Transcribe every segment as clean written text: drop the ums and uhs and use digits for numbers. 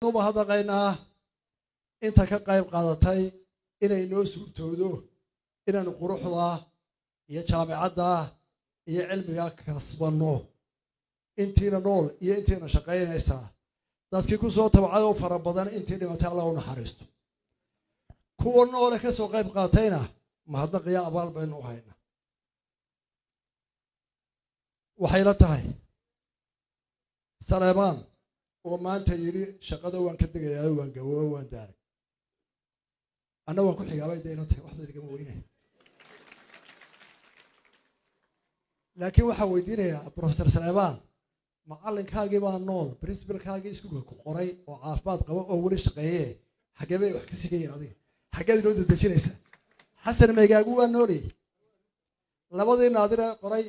U mahadnaqaynaa inta ka qayb qaadatay inay noo suurtoodo inaanu quruxda iyo jaamicadda iyo cilmiga kasbanno. Intiina nool iyo intiina shaqaynaysaa, dadkii ku soo tabcay oo fara badan, intii dhimatay Allah u naxariisto. Kuwa noole ka soo qayb qaatayna mahadnaqiyo abaal baynu u haynaa. Waxay la tahay Saleebaan oo maanta yidhi shaqada waan ka degayaa, waan gawoobo, waan daalay, anna waan ku xigaabay. Dee ila tahay waxba igama weynay, laakiin waxaan weydiinayaa Professor Saleebaan: macallinkaagii baa nool, principalkaagii iskuulka ku qoray oo caafimaad qaba oo weli shaqeeye, xaggee bay wax ka sigayeen? Adiga xaggeed inoo dedejinaysaa? Xasan Meygaagu waa nooliyey. Labadii naadire qoray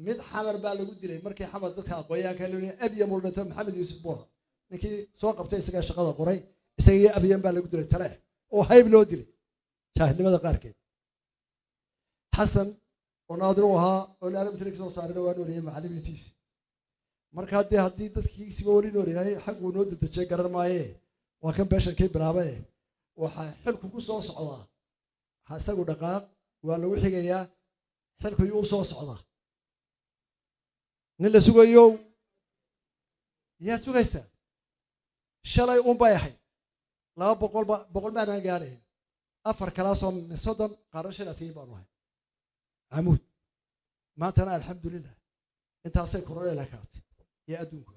mid Xamar baa lagu dilay markii Xamar dadka aqoonyahanka loo leeyahay Abyam uu dhinto. Maxamed Yuusuf Boora ninkii soo qabtay isagaa shaqada qoray, isaga iyo Abyam baa lagu dilay Taleex oo hayb loo dilay jaahilnimada qaarkeed. Xasan oo naadir u ahaa oo laalamtiri soo saarina waa nooliyey macallimiintiisi. Marka dee haddii dadkiisiba weli nool yahay, xagguu noo dedejiyay garan maaye. Waa kan beeshankii bilaabaye, waxaa xilku ku soo socdaa. Ha isagu dhaqaaq, waa lagu xigayaa. Xilku yuu u soo socdaa? Nin la sugayo yaad sugaysaa. Shalay un bay ahayd 200 ba, 100 maanaan gaadhayn, afar kalaasoo min 30 qaarna 35 baanu ahay Camuud. Maantana alxamdulilah intaasay kororela kaatay iyo adduunka.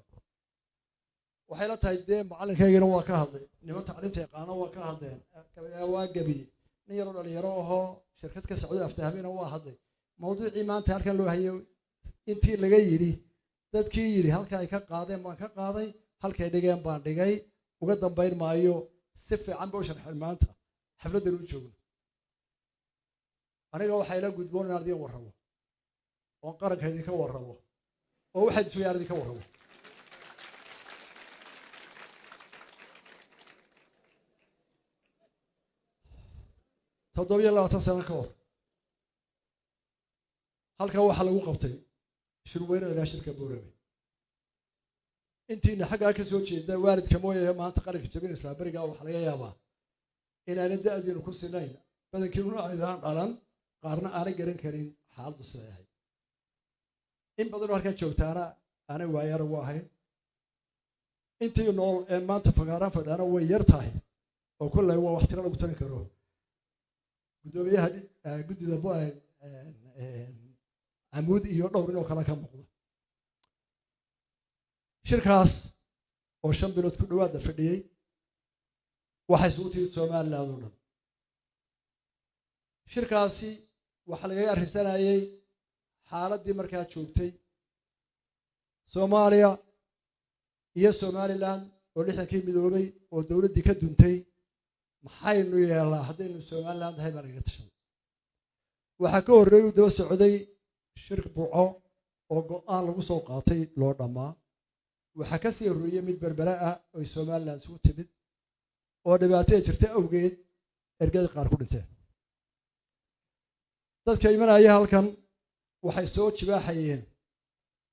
Waxay la tahay dee macallinkaygina waa ka hadlay, niman tacliinta yaqaana waa ka hadleen, waa gebiyey, nin yaroo dhalinyaro ahoo shirkad ka socday aftahamiina waa hadlay. Mawduucii maanta halkan loo hayay intii laga yidhi, dadkii yidhi halka ay ka qaadeen baan ka qaaday, halkay dhigeen baan dhigay, uga dambayn maayo. Si fiican ba u sharxeen. Maanta xafladdan u joogno aniga waxaa ila gudboon inaan idin warramo oon qaranka idinka warramo oo waxaad iswayaan idinka warramo. 27 sano ka hor halkan waxaa lagu qabtay shirweyne ilaa shirka Boorame. Intiina xaggaa ka soo jeeda, waalidka mooyahe, maanta qaranka jabinaysaa berigaa waxaa laga yaabaa inaana da-diinu ku sinayn, badankiinuna aydaan dhalan, qaarna aanay garan karin xaaladdu siday ahayd. In badanoo halkan joogtaana aanay waayara u ahayn. Intii nool ee maanta fagaaraan fadhaana way yar tahay oo kolley waa wax tiro lagu tarin karo. Guddoomiyaha guddida Camuud iyo dhowr inoo kale ka muuqda. Shirkaas oo 5 bilood ku dhowaadda fadhiyey waxay isugu timid Somaliland oo dhan. Shirkaasi waxaa lagaga arrisanayey xaaladdii markaa joogtay Soomaaliya iyo Somaliland oo 60-kii midoobay oo dowladdii ka duntay. Maxaynu yeelnaa haddaynu Somaliland ahay baa lagaga tashaday. Waxaa ka horreeyey uu daba socday shir Burco oo go-aan lagu soo qaatay loo dhammaa. Waxaa ka sii horreeyey mid Berbere ah oy Somaliland isugu timid oo dhibaatada jirta awgeed ergada qaar ku dhinteen. Dadka imanaya halkan waxay soo jibaaxayeen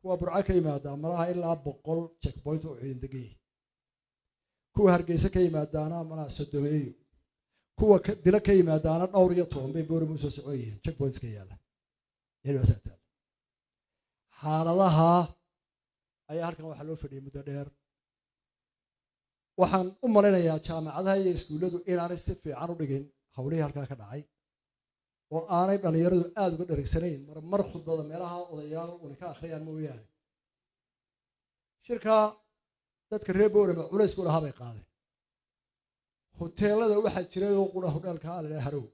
kuwa Burco ka yimaadaa malaha ilaa 100 checkpoint oo ciidan degan yihi, kuwa Hargeysa ka yimaadaana malaha 30, kuwa dilo ka yimaadaana dhowr iyo toban bay Boorama usoo socon yihiin. Checkpointska yaalla ee dhibaatada taala xaaladaha ayaa halkan waxaa loo fadhiyay muddo dheer. Waxaan u malaynayaa jaamacadaha iyo iskuulladu inaanay si fiican u dhigin hawlihii halkaa ka dhacay oo aanay dhallinyaradu aada uga dheregsanayn, marmar khudbada meelaha odayaal una ka akhriyaan mooyaane. Shirkaa dadka reer Boorama culaysku lahaa bay qaadeen. Hoteelada waxaa jiray oo qura hodheelka la dhaha Harow,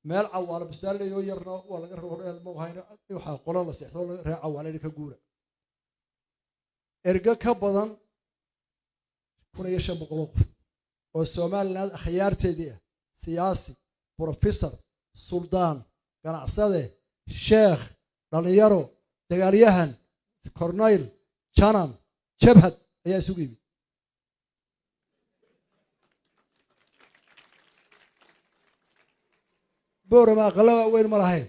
meel Cawaalo bustaanleyo yarna waa laga rabo. Hodheel ma ahayn, waxaa qolo la seexdo reer Cawaale ka guura. Ergo ka badan 1500 oo qof oo Somaliland akhyaarteedii ah, siyaasi, professor, suldaan, ganacsade, sheekh, dhallinyaro, dagaalyahan, corneyl, janan, jabhad ayaa isugu yimid. Boorama aqala waaweyn ma lahayn,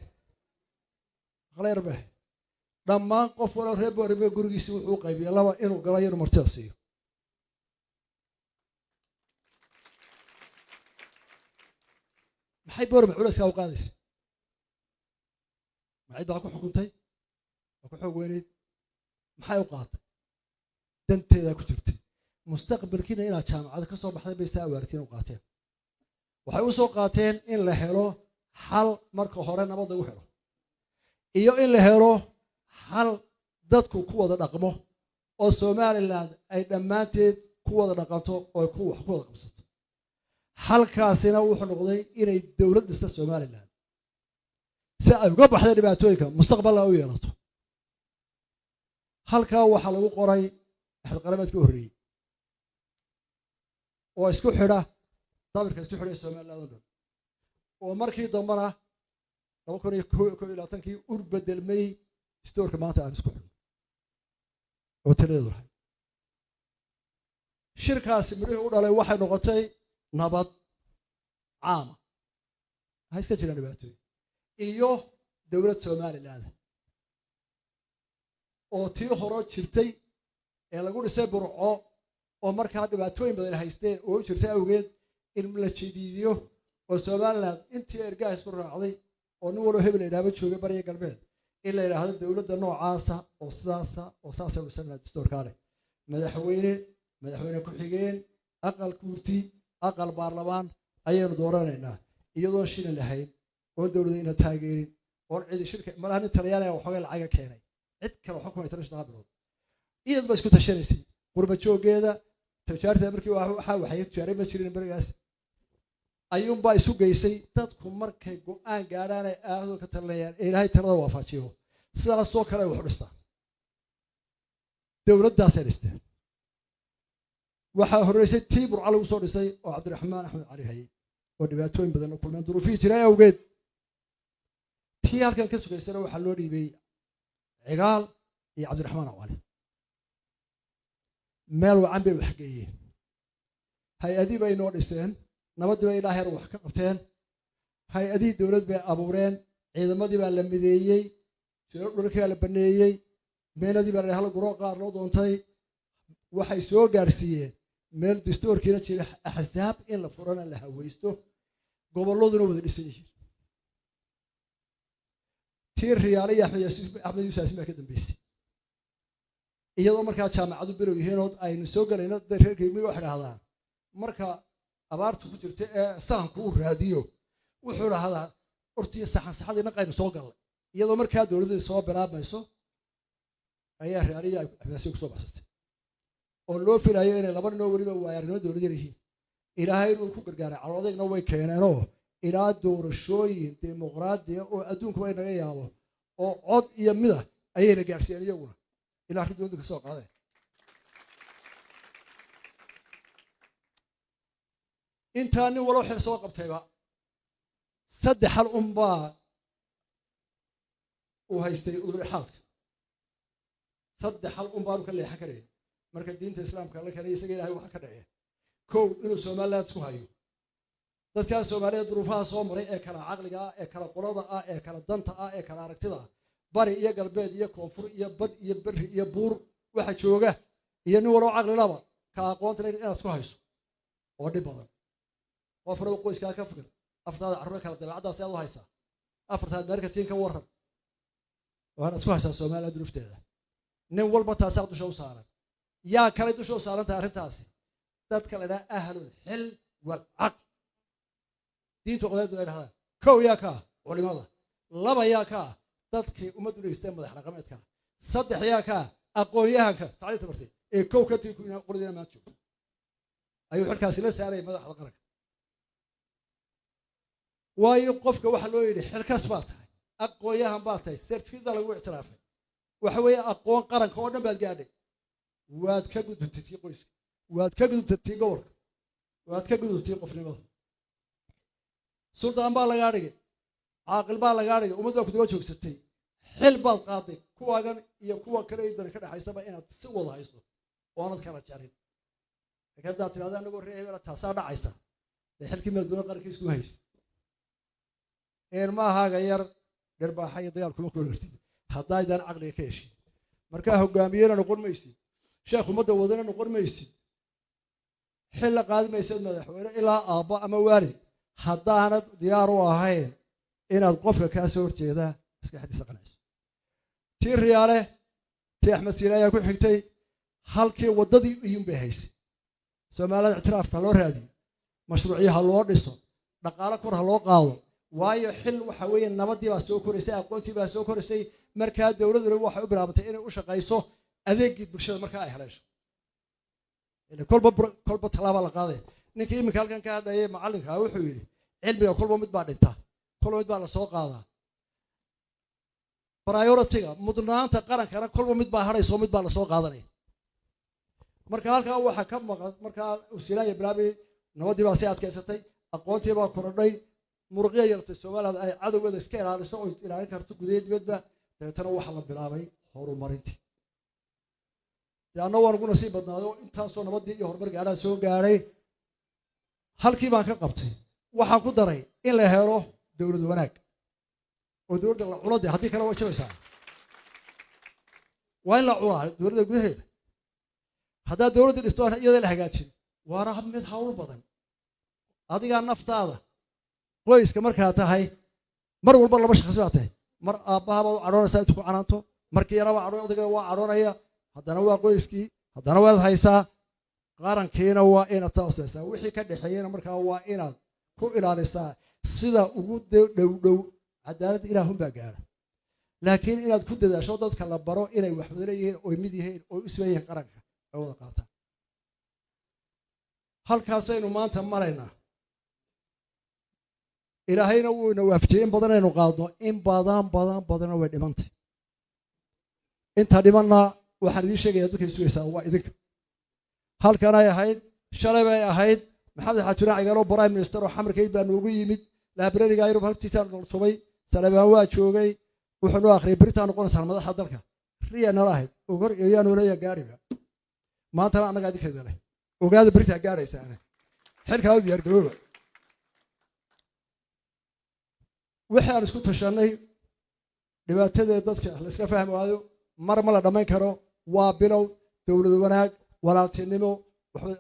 aqala yar bay ahayd. Dhammaan qof walo reer Boorama gurigiisi wuxuu qaybiyey laba, inuu galo inuu martida siiyo. Maxay Boorama culayskaa u qaadaysa? Ma cid baa ku xukuntay? Waa ku xoog weynayd? Maxay u qaatay? Danteedaa ku jirtay. Mustaqbalkiina inaad jaamacada ka soo baxday bay saa awaartiin u qaateen. Waxay u soo qaateen in la helo xal, marka hore nabad lagu helo, iyo in la helo xal dadku ku wada dhaqmo oo Somaliland ay dhammaanteed ku wada dhaqanto oo ku wax ku wada qabsato. Xalkaasina wuxuu noqday inay dowlad dhista Somaliland si ay uga baxda dhibaatooyinka, mustaqbalna u yeelato. Halkaa waxaa lagu qoray axad qarameedka horreeyey oo isku xidha dabirka isku xidhay Somaliland oo dhan, oo markii dambena 2021-kii ur bedelmay distoorka maanta aan isku xidhno oo taladeedu lahay. Shirkaasi midhihii u dhalay waxay noqotay nabad caama, waxay iska jiraan dhibaatooyin, iyo dowlad Somaliland oo tii horo jirtay ee lagu dhisay Burco oo markaa dhibaatooyin badan haysteen oo u jirtay awgeed in la jadiidiyo, oo Somaliland intii ergaha isku raacday oo nin waloo hebel la yidhahba joogay bariya galbeed, in la yidhaahdo dowladda noocaasa oo sidaasa oo saasay dhisanaa, distoorkaa leh madaxweyne, madaxweyne ku-xigeen, aqal guurti, aqal baarlamaan ayaynu dooranaynaa, iyadoon shilin lahayn, oon dowladayna taageerin, oon cidi shirka malaha. Nin Talyaaniga waxoogay lacaga keenay, cid kale waxba kuma tara 5 bilood. Iyad ba isku tashanaysay qurba jooggeeda, tijaarta markii waxaa waxay tijaaray ma jirin berigaas, ayuunbaa isu geysay. Dadku markay go'aan gaadhaan ay aadoo ka talinayaan ee Ilaahay talada waafajiyo, sidaasoo kale ay wax u dhistaan. Dowladdaasay dhisteen. Waxaa horreysay tii Burca lagu soo dhisay oo Cabdiraxmaan Axmed Cali hayey oo dhibaatooyin badan la kulmeen duruufihii jiray awgeed. Tii halkan ka sugaysana waxaa loo dhiibay Cigaal iyo Cabdiraxmaan Cali. Meel wacan bay wax geeyeen, hay-adii bay noo dhiseen, nabaddii bay ilaa heer wax ka qabteen, hay-adihii dowlad bay abuureen, ciidamadii baa la mideeyey, dhulkii baa la baneeyey, meenadii baa la hal guro qaar loo doontay. Waxay soo gaarsiiyeen meel dastuurkiina jira, axsaab in la furana la hawaysto, gobolladuna wada dhisan yihiin. Tii Riyaale iyo Axmed Yuusuf Yaasin baa ka dambeysay, iyadoo markaa jaamacadu bilow yihiin oo aynu soo gelayno. Reerka miyiga waxay dhahdaan marka abaarta ku jirta ee sahanku uu raadiyo, wuxuu dhahdaa hortii saxan saxadii naqaynu soo gallay. Iyadoo markaa dowladdu soo bilaabmayso ayaa Riyaaliya Axmed Yaasiin kusoo baxsatay, oo loo filayo inay laba ninoo weliba waayaarnimo dowladyar yihiin. Ilaahay inuu ku gargaaray, caloodayna way keeneenoo ilaa doorashooyin dimuqraadiya oo adduunkuba inaga yaabo oo cod iyo mida ayayna gaarsiiyeen iyaguna ilaa arrin dowladdu ka soo qaadeen. Intaa nin walo xil soo qabtayba saddex hal unbaa uu haystay udulexaadka, saddex hal un baanu ka leexan karayn marka diinta islaamka la keenay isaga Ilahay waxa ka dhaceen. Kow, inuu Somaliland isku hayo dadkaa Soomaalida duruufaha soo maray ee kala caqliga ah, ee kala qolada ah, ee kala danta ah, ee kala aragtida ah, bari iyo galbeed iyo koonfur iyo bad iyo berri iyo buur waxa jooga iyo nin waloo caqlilaba ka aqoonta le, inaad isku hayso oo dhib badan. Qofnaba qoyskaa ka fikir, afartaada carruur kala dabeecaddaas aad u haysaa, afartaad meerka tiin ka warran, waana isku haysaa Soomaaliya duruufteeda. Nin walba taasaa dusha u saaran. Yaa kalay dusha u saaran tahay arrintaasi? Dadka la idhaha ahlul xil walcaql, diintu qodeedu ay dhahdaan. Kow yaa ka ah? Culimada. Laba yaa ka ah? Dadkii ummaddu dhegeysteen, madax dhaqameedka. Saddex yaa ka ah? Aqoon-yahanka tacliinta bartay ee kow ka tii qoladiina maanta joogta ayuu xilkaasi la saarayay madaxda qaranka. Waayo, qofka waxaa loo yidhi xilkas baa tahay, aqoon-yahan baa tahay, certificate baa lagu ictiraafay, waxa weeye aqoon qaranka oo dhan baad gaadhay, waad ka gudubtay tii qoyska, waad ka gudubtay tii gobolka, waad ka gudubtay qofnimada. Suldaan baa lagaa dhigay, caaqil baa lagaa dhigay, ummad baa ku daba joogsatay, xil baad qaaday. Kuwaagan iyo kuwa kale ay dani ka dhexaysaba inaad si wada hayso oonad kala jarin. Laakiin haddaad tidhahda anagoo reer hebela taasaa dhacaysa, dee xilkii madaxweyne qaranka iskuma haysid. Ilmahaaga yar dharbaaxa iyo dagaal kuma koori kartid haddaydan caqliga ka heshin. Markaa hogaamiyena noqon maysid, sheekh ummadda wadana noqon maysid, xil la qaadi maysid madaxweyne ilaa aabba ama waalid Haddaanad diyaar u ahayn inaad qofka kaa soo horjeeda maskaxdiisa qanciso. Tii Riyaale, tii Axmed Siire ayaa ku xigtay. Halkii waddadii iyuun bay haysay. Soomaalida ictiraafka loo raadiyo, mashruucyo ha loo dhiso, dhaqaalo kor ha loo qaado, waayo xil waxa weeye nabaddii baa soo koraysay, aqoontii baa soo koraysay. Markaa dowladuna waxay u bilaabatay inay u shaqayso adeegii bulshada. Markaa ay haleesho kolba kolba tallaaba la qaadaya. Ninkii iminka halkan ka hadlayay, macallinka, wuxuu yidhi cilmiga kolba mid baa dhinta, kolba mid baa lasoo qaadaa. Priority-ga, mudnaanta qarankana, kolba mid baa hadhayso, mid baa lasoo qaadanaya. Marka halkaa waxaa ka maqan, markaa usilaaya bilaabay, nabaddii baa sii adkaysatay, aqoontii baa korodhay, muruqya yartay Somaliland ay cadowgeeda iska ilaaliso oo ilaalin karto gudaha dibadba. Dabeetana waxaa la bilaabay horumarintii. Dee anna waan ugu nasiib badnaaday oo intaasoo nabaddii iyo horumar gaadhaa soo gaadhay. Halkii baan ka qabtay. Waxaan ku daray in la helo dowlad wanaag oo dowladda la culo. Dee haddii kale waa jabaysaa. Waa in la culaa dowladda gudaheeda. Haddaad dowladda dhisto iyada la hagaajin, waana mid hawl badan. Adigaa naftaada qoyska markaa tahay, mar walba laba shakhsi baa tahay. Mar aabbaha baad u cadhoonaysaa intu ku canaanto, markii yaraba cadhoon, odayga waa cadhoonaya, haddana waa qoyskii, haddana waad haysaa qarankiina, waa inaad saa usaysaa wixii ka dhexeeyena. Markaa waa inaad ku ilaalisaa sida ugu dhow dhow. Cadaaladda ilaahunbaa gaara, laakiin inaad ku dadaasho dadka la baro inay wax wada leeyihiin, oy mid yihiin, oy u siman yihiin, qaranka ay wada qaataan. Halkaasaynu maanta maraynaa. Ilaahayna wuu ina waafajiyey in badan aynu qaadno, in badan badan badanna way dhimantay. Inta dhimanna waxaan idiin sheegaya, dadkay sugaysaa waa idinka. Halkanay ahayd, shalay bay ahayd. Maxamed Xaaji Cigaalo, prime minister oo Xamarkayd, baa noogu yimid library-ga Yurub hortiisaa nolsubay. Salebaan waa joogay, wuxuu noo akhriyay beritaa noqonaysaa madaxda dalka. Riya nala ahayd ogor iyaanu leeya gaariba. Maantana annagaa idinkeeda leh. Ogaada, beritaa gaaraysaane, xilkaa u diyaargarooba. Wixii aan isku tashannay, dhibaatadeed dadka la iska fahmi waayo, mar ma la dhammayn karo. Waa bilow. Dowlad wanaag, walaaltinimo,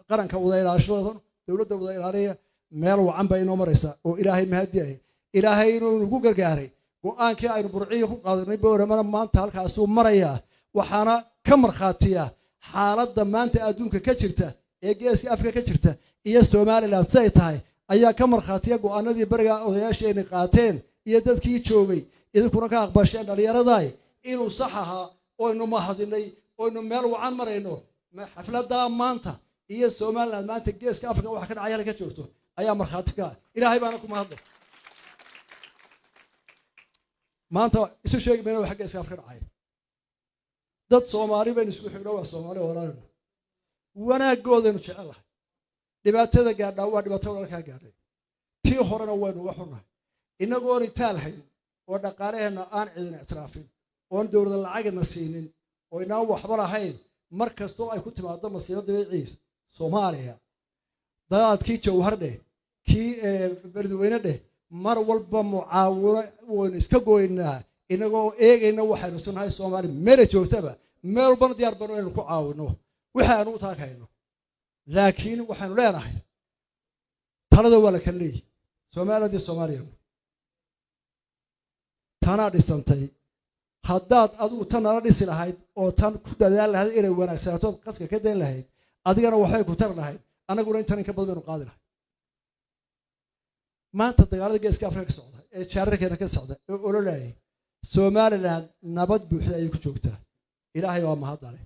qaranka wada ilaashado, dowladda wada ilaaliya, meel wacan bay inoo maraysaa oo Ilaahay mahadiyahay. Ilaahay inuu nagu gargaaray. Go'aankii aynu Burciyo ku qaadanay Booramana maanta halkaasuu marayaa. Waxaana ka markhaatiya xaaladda maanta adduunka ka jirta ee Geeska Afrika ka jirta iyo Somaliland si ay tahay ayaa ka markhaatiya go'aanadii beriga odayaasheenni qaateen iyo dadkii joogay, idinkuna ka aqbasheen dhallinyaradaay, inuu sax ahaa oynu mahadinay, oynu meel wacan marayno. Xafladdaa maanta iyo Somaliland maanta Geeska Afrika waxa ka dhacay halka ka joogto ayaa markhaati ka ah. Ilaahay baana ku mahadlay. Maanta isu sheegi mayna waxa Geeska Afrika dhacay. Dad Soomaali baynu isugu xigno, waa Soomaali walaalina, wanaaggoodaynu jecelahay. Dhibaatada gaadhaa waa dhibaato walaalkaa gaadhay. Tii horena waynu uga xunnahay. Innagoon itaal hayn oo dhaqaalaheenna aan cidin ictiraafin, oon dowlada lacagina siinin, oo inaan waxba lahayn, mar kastoo ay ku timaado masiibo dabiiciis Soomaaliya, daadkii Jawhar dheh, kii Beledweyne dheh, mar walba mucaawino waynu iska goynaa, inagoo eegayna waxaynu sunnahay. Soomaali meela joogtaba, meel walbana diyaar banu inaynu ku caawino wixii aanu u taaghayno. Laakiin waxaynu leenahay talada waa la kala leeyihi. Somaliland iyo Soomaaliyana tanaa dhisantay. Haddaad adigu tan nala dhisi lahayd oo tan ku dadaal lahayd inay wanaagsanaato, ood qaska ka dayn lahayd, adigana waxbay ku tari lahayd, annaguna intan in ka badan baynu qaadi lahayd. Maanta dagaalada Geeska Afrika ka socda ee jaararkeena ka socda ee ololayay, Somaliland nabad buuxda ayay ku joogtaa. Ilaahay waa mahadale.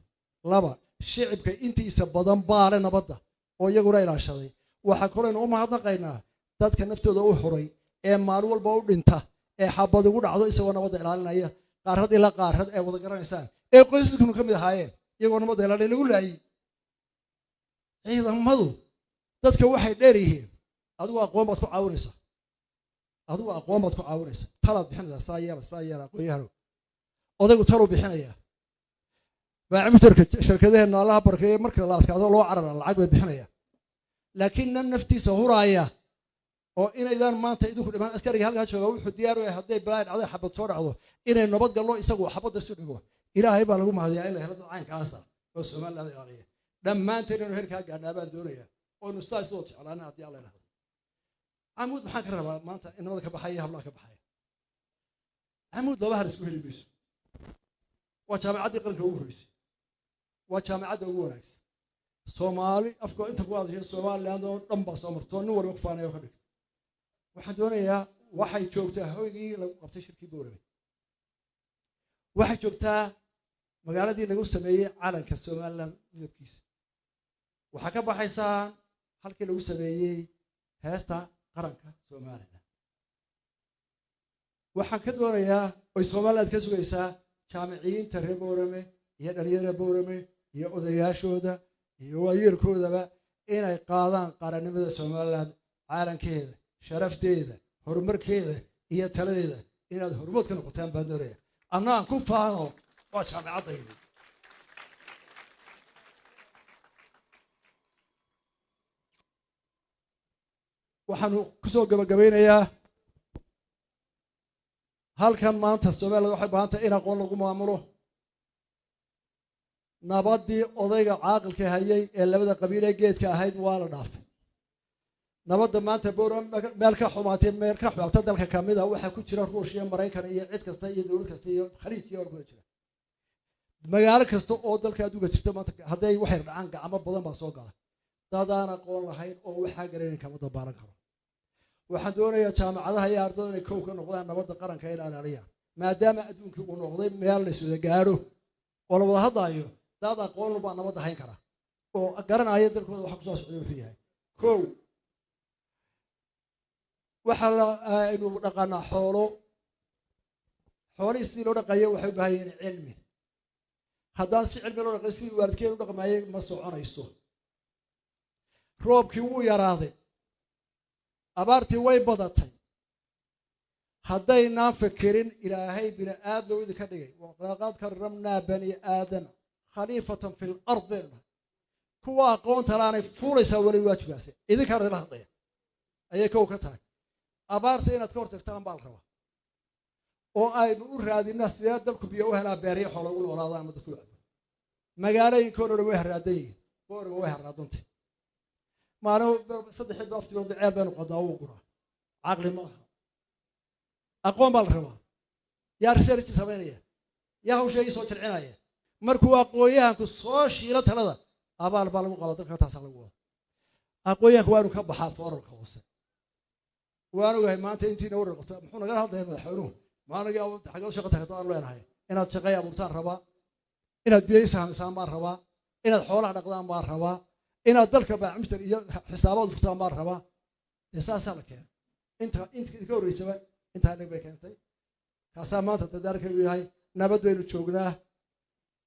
Laba, shicibka intiisa badan baale nabadda oo iyaguna ilaashaday. Waxaa kaleynu u mahadnaqaynaa dadka naftooda u huray ee maalin walba u dhinta ee xabad ugu dhacdo isagoo nabadda ilaalinaya, qaarad ilaa qaarad ee wada garanaysaan ee qoysaskunu ka mid ahaayeen, iyagoo nabadda ilaalinaya lagu laayey. Ciidamadu dadka waxay dheer yihiin, adigu aqoon baad ku caawinaysaa, adigu aqoon baad ku caawinaysaa, talaad bixinaysaa, saa yeela, saa yeela. Aqoon-yahano odaygu taluu bixinayaa. Baacimutarka shirkadaheenna Allaha barkeeye, marka la adkaado loo carara, lacag bay bixinayaan. Laakiin nan naftiisa huraaya oo inaydaan maanta idinku dhimaan, askariga halkaa jooga wuxuu diyaar u yahay hadday balaa dhacdo, xabad soo dhacdo, inay nabad gallo, isagu xabadda isu dhigo. Ilaahay baa lagu mahadiyaa in la helo dad caynkaasa oo Somaliland ilaaliya. Dhammaanteen inaynu heerkaa gaadhnaa baan doonayaa, oynu saa isoo jeclaana haddii Alla idhahdo. Camuud maxaan ka rabaa maanta? Inamada ka baxaya, hablaha ka baxaya Camuud, laba hal isku heli mayso. Waa jaamacaddii qaranka ugu horreysay, waa jaamacadda ugu wanaagsan Soomaali afka inta ku hadashay. Somaliland oo dhan baa soo martoo nin walba ku faanaya oo ka dhigta. Waxaan doonayaa, waxay joogtaa hoygii lagu qabtay shirkii Boorame, waxay joogtaa magaaladii lagu sameeyey calanka Somaliland midabkiisa, waxaa ka baxaysaa halkii lagu sameeyey heesta qaranka Somaliland. Waxaan ka doonayaa oy Somaliland ka sugaysaa jaamiciyiinta reer Boorame iyo dhalinyarada Boorame iyo odayaashooda iyo waayeelkoodaba inay qaadaan qarannimada Somaliland, caalankeeda, sharafteeda, horumarkeeda iyo taladeeda. Inaad hormood ka noqotaan baan doonaya. Annaan ku faano, waa jaamicaddaydi. Waxaanu ku soo gabagabaynayaa halkan: maanta Somaliland waxay baahan tahay in aqoon lagu maamulo. Nabaddii odayga caaqilka hayay ee labada qabiil ee geedka ahayd waa la dhaafay. Nabadda maanta Boorame meel ka xumaatay, meel ka xumaata dalka kamid a waxaa ku jira Ruush iyo Maraykan iyo cid kasta iyo dowlad kasta iyo Khaliij iyo kula jira. Magaalo kasta oo dalka adduunka jirta maanta hadday waxay dhacaan, gacmo badan baa soo gala. Dad aan aqoon lahayn oo waxaa garanayn kama dabaalan karo. Waxaan doonayaa jaamacadaha iyo ardada inay kow ka noqdaan nabadda qaranka in ilaaliyaan, maadaama adduunkii uu noqday meel la iswada gaadho oo la wada hadlaayo. Dad aqoon baa nabadda hayn kara oo garanaya dalkooda waxa kusoo socday wuxuu yahay. Kow, waxaa aynu dhaqanaa xoolo. Xoolihii sidii loo dhaqayo waxay u baahan yihiin cilmi. Haddaan si cilmi loo dhaqay, sidii waalidkeen u dhaqmaayay, ma soconayso. Roobkii wuu yaraaday, abaartii way badatay. Haddaynaan fikirin, Ilaahay bini aadam idinka dhigay, walaqad karamnaa bani aadama khaliifatan fi lard baynu nahay. Kuwa aqoonta laanay fuulaysaa weli waajibkaasi idinkaan idinla hadlaya ayay kow ka tahay. Abaarta inaad ka hortagtaan baa la rabaa oo aynu u raadinaa sidee dalku biyo u helaa, beeryo xoola ugu noolaadaan ama dadku u cabo. Magaalooyinkoona dhan way haraadan yihiin. Boorama way haraadantay. Maalin saddexii ba aftigood ceel baynu qadnaa, wuu guraa. Caqli ma aha, aqoon baa la rabaa. Yaa research samaynaya? Yaa hawsheegii soo jilcinaya? Markuu aqoon-yahanku soo shiilo talada, abaal baa lagu qaba dalka. Taasaa lagu wada. Aqoon-yahanku waa inu ka baxaa foorarka hoose. Waan ogahay maanta intiina warar qabta, muxuu nagala hadlaya madaxweynuhu? Maanagii xagee u shaqa tagto aanu leenahay. Inaad shaqay abuurtaan rabaa, inaad biyo sahamisaan baan rabaa, inaad xoolaha dhaqdaan baan rabaa, inaad dalka baacmister iyo xisaabaad furtaan baan rabaa. Dee saasaa la keenay. Inta inta ka horreysaba intaa dhig bay keentay. Kaasaa maanta dadaalkaygu yahay. Nabad baynu joognaa,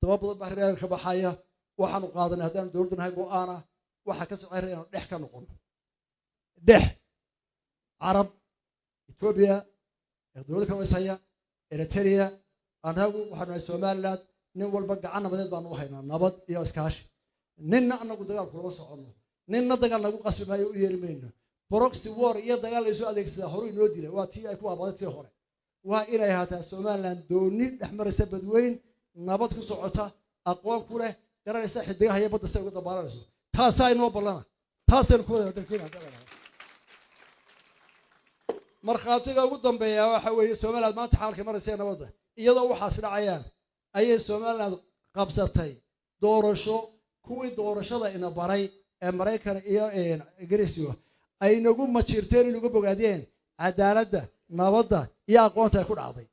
daba badan baa reer ka baxaya. Waxaanu qaadanay haddaanu dowladda nahay go'aana waxaa ka socay inaanu dhex ka noqono, dhex Carab, Etoobiya, dowladda ka haya, Eritrea. Annagu waxaanu nahay Somaliland. Nin walba gacan nabadeed baanu u haynaa, nabad iyo iskaashi. Ninna annagu dagaal kulama soconno, ninna dagaal nagu qasbi maayo, u yeeri mayno. Proxy war iyo dagaal laysu adeegsadaa horu inoo dilay, waa tii ay ku aabaday tii hore. Waa inay ahaataa Somaliland dooni dhex maraysa badweyn, nabad ku socota, aqoon ku leh, garanaysa xidigaha iyo badda say uga dabaalanayso. Taasaa inoo ballana, taasaynu ku wada dalkeena haddaan nahay. Markhaatiga ugu dambeeya waxa weeye Somaliland maanta xaalka maraysa ee nabadda. Iyadoo waxaas dhacayaan ayay Somaliland qabsatay doorasho. Kuwii doorashada ina baray ee Maraykan iyo Ingiriisiyo ay nagu majiirteen, inagu bogaadeen cadaaladda, nabadda iyo aqoonta ay ku dhacday.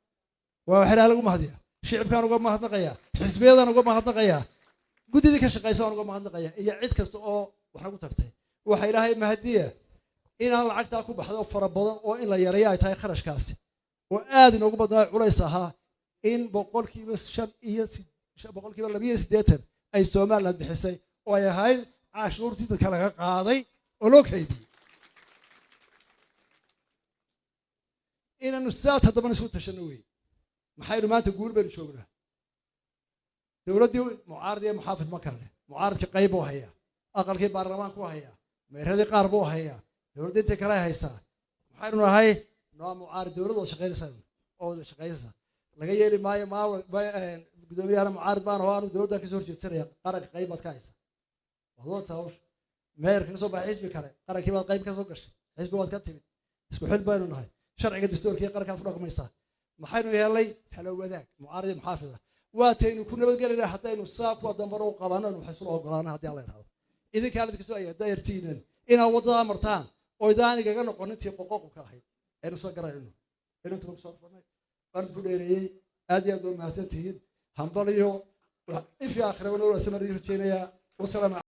Waa wax Ilaah lagu mahadiya. Shicibkaan uga mahadnaqaya, xisbiyadan uga mahadnaqaya, guddidii ka shaqaysa waan uga mahadnaqaya, iyo cid kasta oo wax nagu tartay. Waxa Ilaahay mahadiya inaan lacagtaa ku baxdo fara badan oo in la yareeyo ay tahay kharashkaasi oo aad inoogu badnaa, culays ahaa, in 5% iyo 82% ay Somaliland bixisay oo ay ahayd cashuurtii dadka laga qaaday oo loo kaydiyey. Inaanu saad haddabana isku tashano wey. Maxaynu maanta guul baynu joognaa. Dowladdii mucaarad iyo muxaafid ma kale. Mucaaradkii qayb buu hayaa, aqalkii baarlamaanku hayaa, meeradii qaar buu hayaa, dowladda intii kale haysaa. Maxaynu nahay? Noo mucaarid, dowlad wada shaqaynaysa oo wada shaqaynaysa laga yeeli maayo. Maa guddoomiyahana mucaarid baan oo aanu dowladdan kasoo horjeedsanaya. Qaranka qayb baad ka haysa, waad wadataa hawsha. Meerka kasoo baxay xisbi kale, qarankii baad qayb kasoo gashay, xisbi waad ka timid. Isku xil baynu nahay, sharciga dastuurkii qarankaas ku dhaqmaysaa. Maxaynu yeelnay? Talo wadaag mucaaridi muxaafida waataynu ku nabadgelinaa haddaynu saa kuwa dambana u qabanaynu wax isula ogolaana. Haddii alla idhahdo, idinkaa idinka soo ayaa dayartiinan inaad waddadaa martaan oo idaan igaga noqonin tii qoqoqobka ahayd aynu soo garanayno aynu inta soo furnay. Waan ku dheereeyey. Aad iyo aad baa mahadsan tihiin. Hambaliyo ifi aakhiraba nool asamar idin rajeynayaa. Wasalaam.